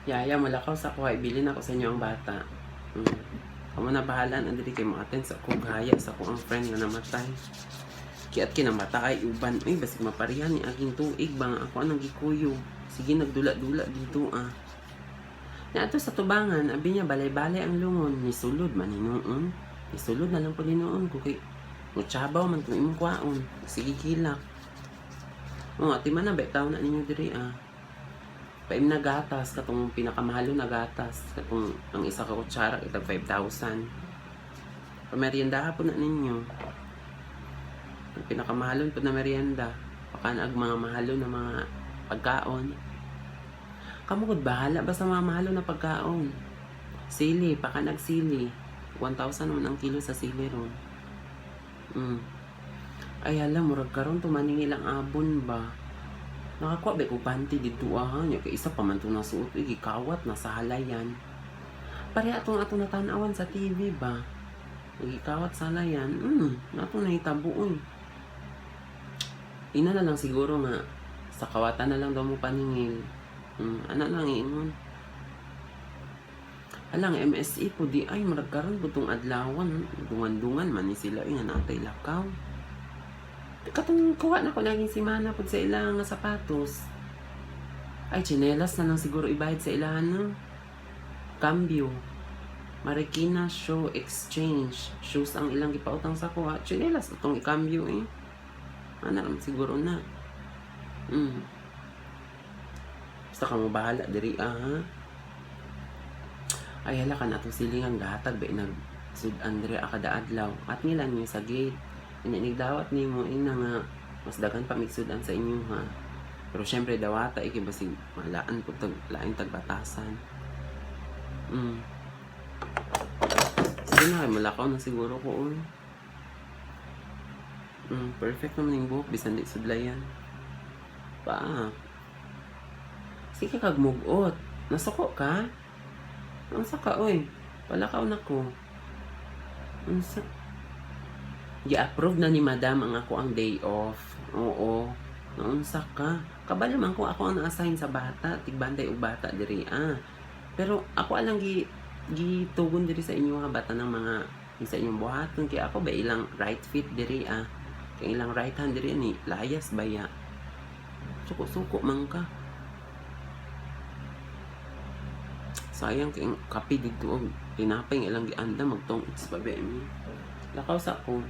Yaya, mulakaw sa kuha. Ibilin ako sa inyo ang bata. Kamo na bahala na diri kay mo attend sa kog haya sa ko ang friend nga namatay. Kiat kinamata ay uban ay basig maparihan ni aging tuig ba nga ako anang gikuyog. Sige, nagdula-dula dito ah. Naadto sa tubangan, abi niya balay-balay ang lungon, nisulod man hinuon. Nisulod na lang po hinuon ko kay mutsabaw man kung imong kwaon. Sige, kilak. Oh, ati man na ba taon na ninyo diri ah. Paim na gatas katong pinakamahalo na gatas katong ang isa ka kutsara itag 5,000. Pamerienda po na ninyo. Ang pinakamahalon po na merienda. Pakanag mga mahalo na mga pagkaon. Kamo gud bahala basta mga mahalo na pagkaon. Sili, pakanag sili. 1,000 naman ang kilo sa sili ron. Ay hala, murag karon tumaningil ang abon ba. Nakakuha ba ko panty dito ah, nya kay isa pa man to nasuot, uy, gikawat na sa halayan. Pareha atong atong natanawan sa TV ba. Gikawat sa halayan, nato nahitabo uy. Ina na lang siguro nga sa kawatan na lang daw mo paningil. Ana lang iingon. Alang MSE po di ay murag karon po tong adlawan, dungan-dungan man ni sila nga natay lakaw. Katong kuha na ko laging simana pud sa ilang nga sapatos. Ay, tsinelas na lang siguro ibayad sa ilahan, no? Cambio. Marikina Shoe Exchange. Shoes ang ilang gipautang sa kuha. Tsinelas itong ikambyo eh. Ana lang siguro na. Basta ka mo bahala diri ah, ha? Ay hala ka na itong silingan gahatag ba nag Sud Andre akada adlaw. At nila niyo sa gate. Inigdawat nimo ina nga mas daghan pa migsudan sa inyo ha. Pero syempre dawata ikay basig malaan po tag laing tagbatasan. Sige na, kay malakaw na siguro ko oy. Perfect naman yung buhok bisan di sudlayan. Pa. Sige kag mugot. Nasuko ka? Unsa ka oy? Palakaw na ko. Unsa? Gi-approve na ni Madam ang ako ang day off. Oo. Naunsa ka? Kabalo man ko ako ang na-assign sa bata, tigbantay og bata diri ah. Pero ako alang gi gitugon diri sa inyo ha bata ng mga sa inyong buhaton kay ako ba ilang right feet diri ah. Kay ilang right hand diri ni layas baya. Suko-suko man ka. Sayang kay ang kape didto og tinapay nga ilang gianda magtong it's pa ba mi. Lakaw sa ko.